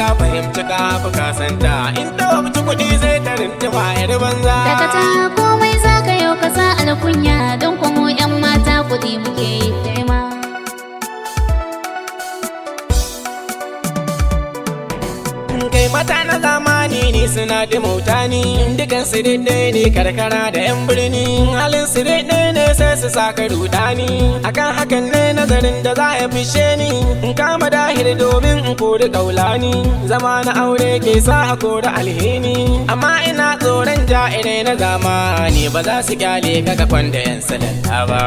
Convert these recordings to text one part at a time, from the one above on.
ta fahimci ka fi kasanta. In ta wabci kuɗi sai ta rintima yar banza. Dakata, komai za ka yau ka sa alkunya, don kuma 'yan mata kuɗi muke yi nema. Kai, mata na zamani ne suna da mauta ni, dukan su daidai ne karkara da yan birni, halin su daidai ne sai su saka rudani. Akan hakan ne nazarin da za ya fishe ni in kama dahir domin in kori kaulani. Zama na aure ke sa a kori alhini, amma ina tsoron ja'irai na zamani ba za su kyale ka ka kwanda yan salanta ba.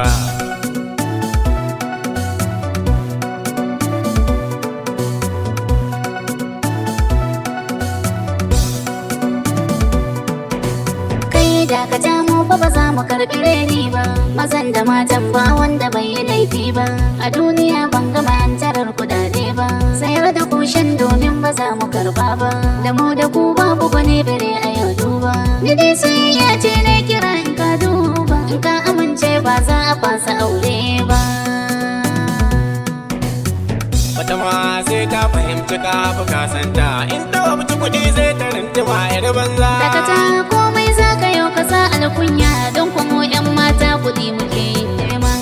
Kai, dakata, mu fa ba za mu karɓi reni ba. Mazan da matan ba wanda bai yi laifi ba. A duniya ban gama hantarar kudade ba. Sayar da kushen domin ba za mu karba ba. Da mu da ku babu gwani bire a yau duba. Ni dai soyayya ce na kira, in ka duba. In ka amince ba za a fasa aure ba. Wata ma sai ta fahimci ka fi kasanta. In ta wabci kuɗi sai ta rintima yar banza. Dakata, komai za ka yau ka sa alkunya, don kuma 'yan mata kuɗi muke yi nema.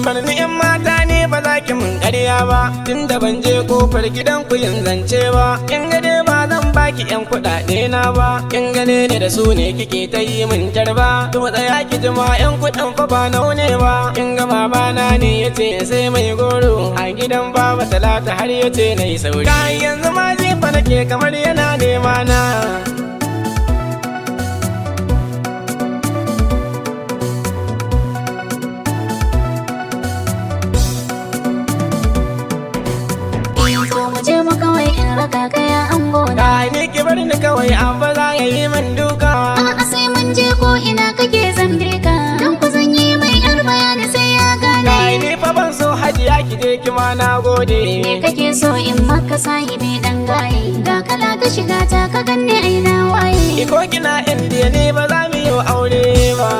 Barni, yan mata ne ba za ki mun ƙarya ba, tunda ban je kofar gidan ku yin zance ba. Kin gane ba zan baki yan kuɗaɗe na ba, kin gane ne da su ne kike ta yi min tarba. To tsaya ki jima, yan kuɗin fa ba naune ba. Kin ga babana ne yace sai mai goro a gidan baba Talata, har yace na yi sauri. Kai, yanzu ma jifa nake kamar yana nema na. To mu je mu kawai in raka ka ya ango na. Kai, ni ki bar ni kawai, abba za ya yi min duka. A'a, sai mun je, ko ina kake zan bi ka. Don ku zan yi mai yar bayani sai ya Kai, gane. ni fa ban so, hajiya, ki je ki ma, na gode. Me kake so in maka, sahibi dan gaye? Ga kala ta shiga ta ka ganni, aina waye. Iko kina Indiya ne ba za mu yi aure ba.